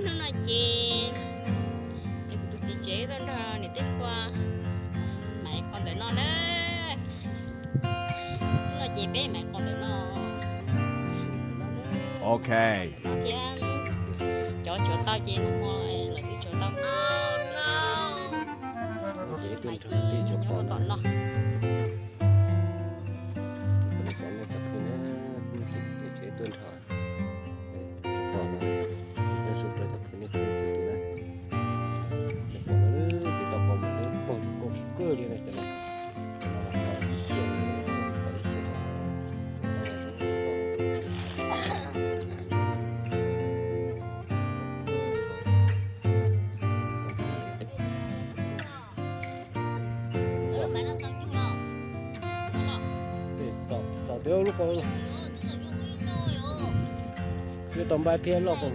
Hnub no ces nws kuv tus txiv tsev tuaj nrog niam tij Qhua maiv qos ntawm no na. Hnub no ces peb maiv qos ntawm no. Ok. Thiab cov tshuav tau ces nag hmo lawv twb tshuav tau. Nyob tom no. Txaus tias lub ko, yuav tau npaj thiab loj ko.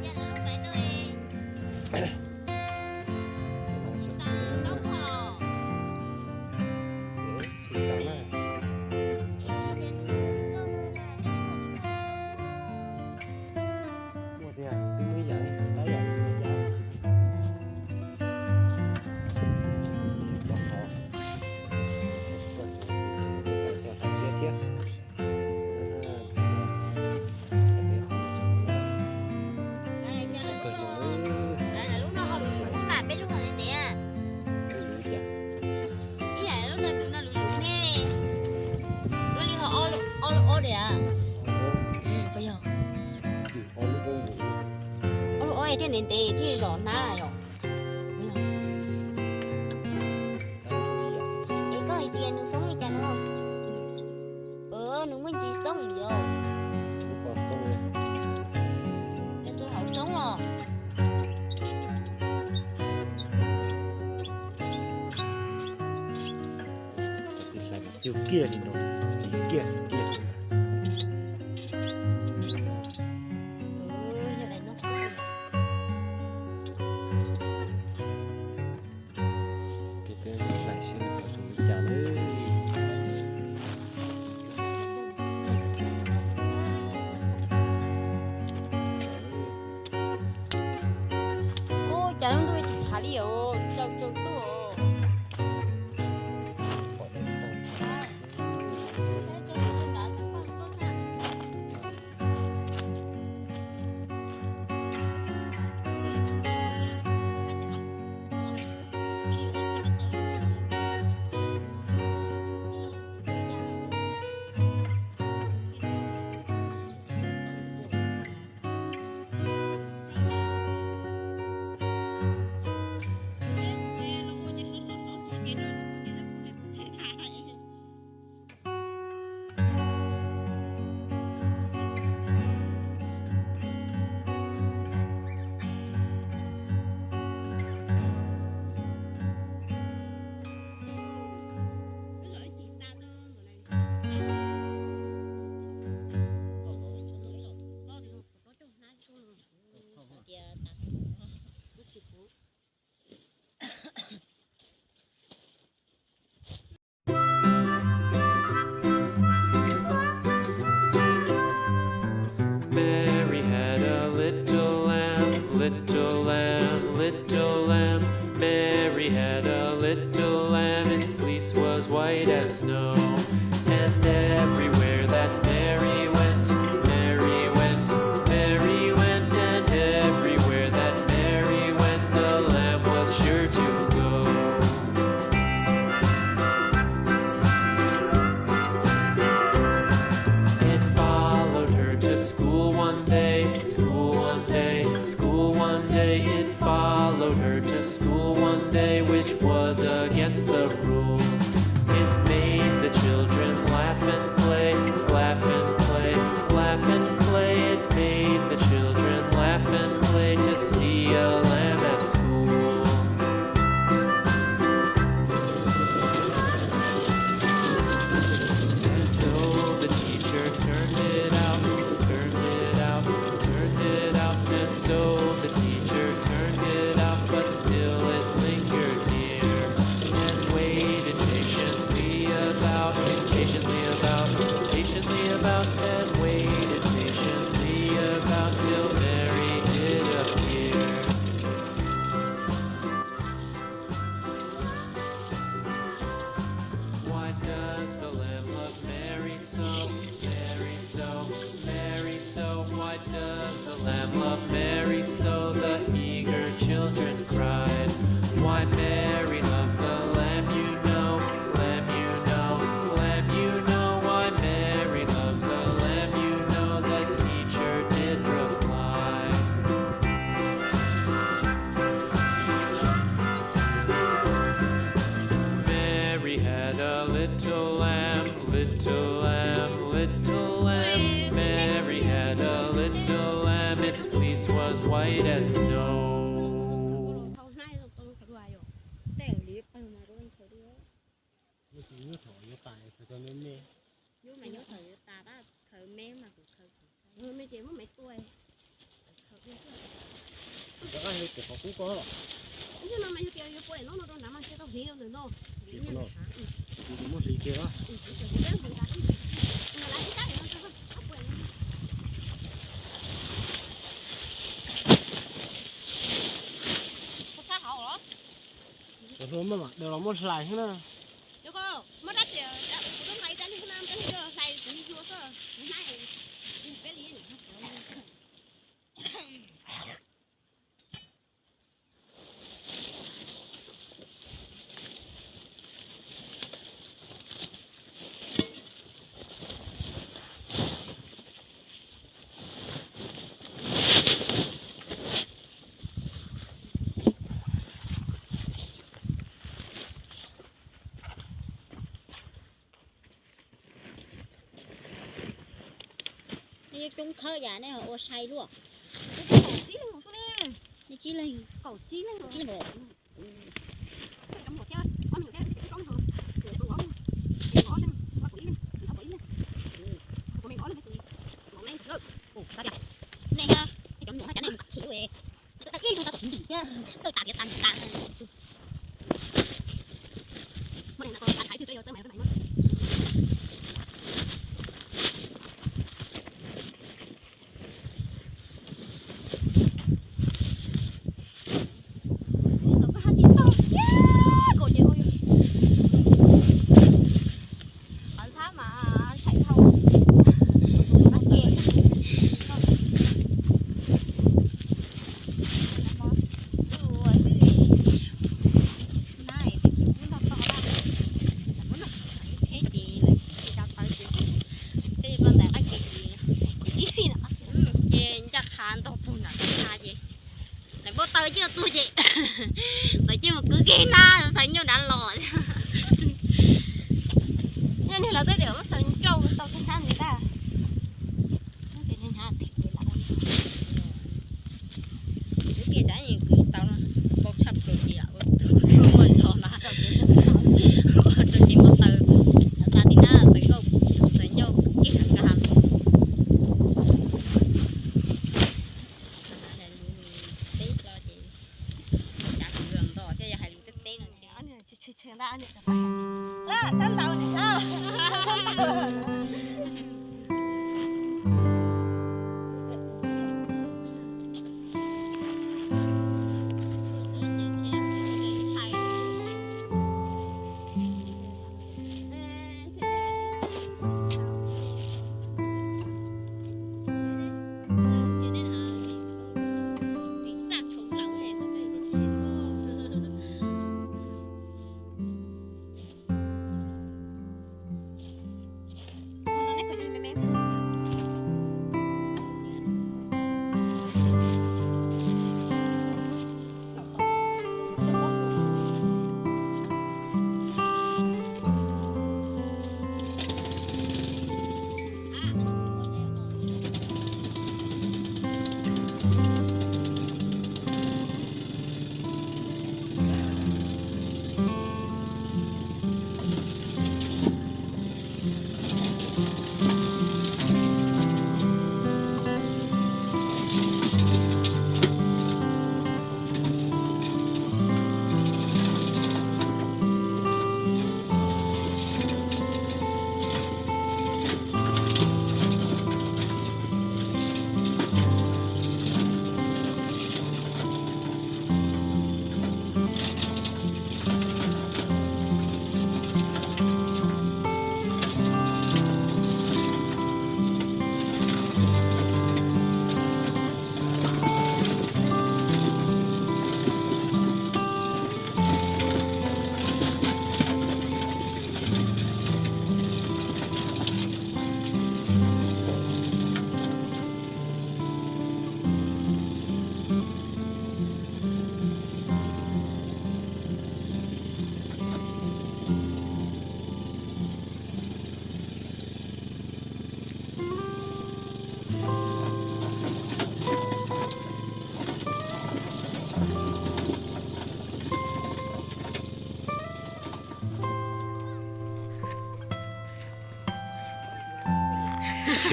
Lub no ho lus lus mas peb lub ho ntev ntev. Ib yam lub no tus no lus lus ne. Ua li ho ob lub ob lub ob diam. Puas yog? Ob lub ob thiaj ntev ntev thiaj zom hnab yom. Es koj hais tias nws xoob li cas no? Nws muaj ntsis xoob yom. Nws tus hauv xoob los. Cug kiag li no, kiag kiag. Peb hlais seb nws qhov zoo li cas nawb. Ua cas lub ntuj tsis tshav li os, tsaus tsaus tuaj. Mary had a little lamb, little lamb, little lamb. Mary had a little lamb, its fleece was white as snow. And everywhere that Mary went, Mary went, Mary went, and everywhere that Mary went, the lamb was sure to go. It followed her to school one day, school one day, school one white as snow. Thau hnab tau zoo khaws dua yom. Tej li pawg mas zoo khaws dua. Nyob thaum yuav tas khaws tau me me. Yus mas nyob thaum yuav tas tab khaws me mas kuv khaws. Me ces muab me tua. Tus cov qab hais tias qhov qub ko. Ib zaug no mas yog tias yuav pua no no rau nrad mas thiaj tau hliv rau ntawm no. Tus no. Tus muab hliv kiag los. Cov hlua maj mam daws los muab hlais xwb na. Muab rab riam kuv rub hlais ib rab liag xwb na, rab liag coj los hlais kuv hlua xwb, kuv hnab peb li. Nej coob khawb yam nej ho ua sai luaj. Nej tsib leeg, kaum tsib leeg, tsib leeg. Nej cov me nyuam no cas nej mus kam thim thiab, tawj tas tias tas tas. Qhov ntxhab mas thaij dhau. Tsheb ces lawv tsis tau tawv ces tsheb plo ntais qab ke ces, ces ncaj qha ntog pug nram qab qha ces lawv npau taws coj tuag ces lawv cia mus kwv kiag na, xaws ncauj dav los. Yog nws lawv twb tias muab xaws ncauj tau tseg hnab ntag. Lub tias tsav yeej kwv tau npau tshaj plaws tias ua tus muaj zog na, ua rau ces npau taws, xa ti na xaws ncauj, xaws ncauj kiag nram qab ha. Teb hlo ces cav kwv los nto thiab yog hais lus teb teb no thiab.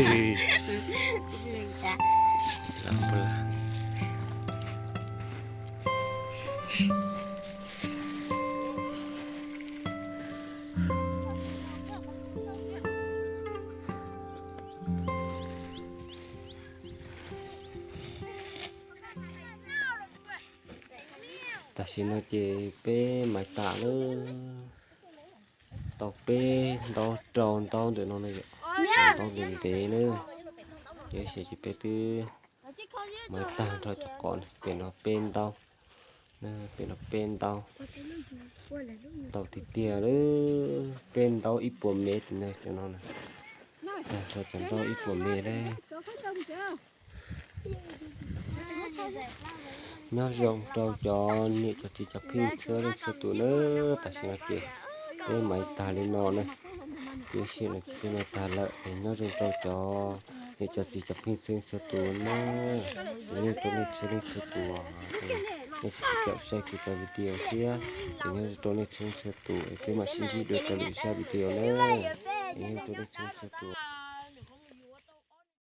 Tam sim no ces peb maiv tas lawm. Tau peb ntaub rau ntaub ntawm no na yom. Ntaub ntev ntev na. Ces ib sim ces peb twb maiv tag nrho cov qos na, pem no peb ntaub, pem no peb ntaub. Ntau tiag tiag lawm, peb ntaub ib puas mev no na. Tag nrho cov ntaub ib puas mev lawm. Nyob zoo rau cov niam cov txiv cov phooj ywg txhua leej txhua tus na. Tam sim no ces peb maiv tag li no na. Ces ib sim no ces peb maiv tag lawm es nyob zoo rau cov niam cov txiv cov phooj ywg txhua leej txhua tus na. Es nyob zoo rau nej txhua leej txhua tus, nej tsis txhob saib kuv cov video thiab. Es nyob zoo rau nej txhua leej txhua tus es peb mam sib ntsib dua rau lwm zaj video na. Es nyob zoo rau nej txhua leej txhua tus.